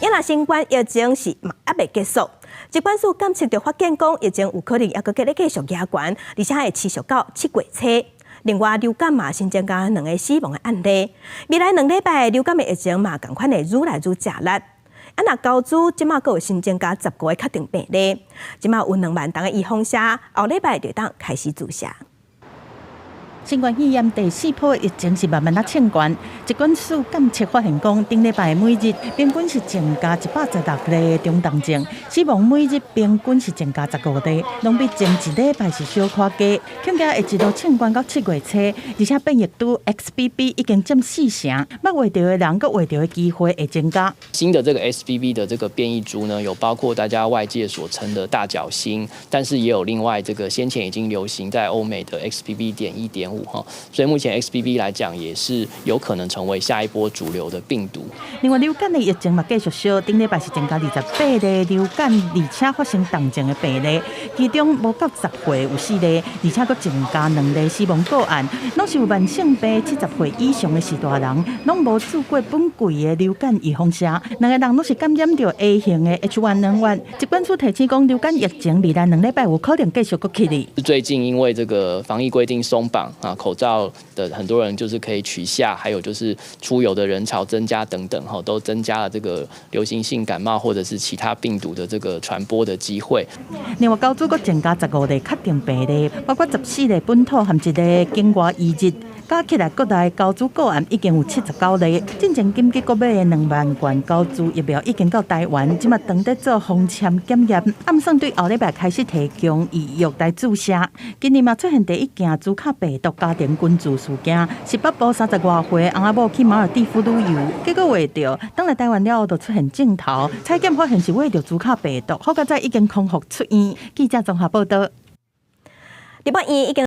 因為新冠疫情是嘛猶未結束，疾管署監測著發現講，疫情有可能猶閣繼續繼續加懸，而且會持續到7月初。另外，流感嘛新增加兩个死亡的案例。未來兩禮拜流感的疫情嘛仝款會愈來愈食力。啊，若猴子這馬閣有新增加15个確診病例，這馬有2萬筒的預防射，後禮拜就當開始注射。新冠肺炎第四波疫情是慢慢仔衝懸，疾管署監測發現講，頂禮拜每日平均是增加116例中重症，死亡每日平均是增加15例，攏比前一禮拜是小可低。恐驚會一路衝懸到7月初，而且變異株 XBB 已經佔四成，捌患著的人閣患著的機會會增加。新的這個 XBB 的這個變異株呢，有包括大家外界所稱的大角星，但是也有另外這個先前已經流行在歐美的 XBB.1.5哈，所以目前 XBB 來講也是有可能成為下一波主流的病毒。另外，流感的疫情嘛繼續燒，頂禮拜是增加28例流感，而且發生重症的病例，其中無夠10歲有四例，而且閣增加兩例死亡個案，攏是有慢性病70歲以上的序大人，攏無注過本季的流感預防射，兩个人攏是感染著 A 型的 H1N1。疾管署提醒講，流感疫情未來兩禮拜有可能繼續閣起哩。最近因為這個防疫規定鬆綁啊，口罩的很多人就是可以取下，還有就是出遊的人潮增加等等，哈，都增加了這個流行性感冒或者是其他病毒的這個傳播的機會。另外，猴子閣增加15例確定病例，包括14例本土和一例境外移入，加起來國內猴子個案已經有79例。進前緊急購買的2萬罐猴子疫苗已經到台灣，這馬等咧做封籤檢驗。按算對後禮拜開始提供預約來注射。今年嘛出現第一件茲卡病毒家庭群聚事件，是北部30外歲翁仔某去馬爾地夫旅遊，結果患著，轉來台灣了後就出現症頭，採檢發現是患著茲卡病毒，好佳哉已經康復出院。記者綜合報道。立法院已經。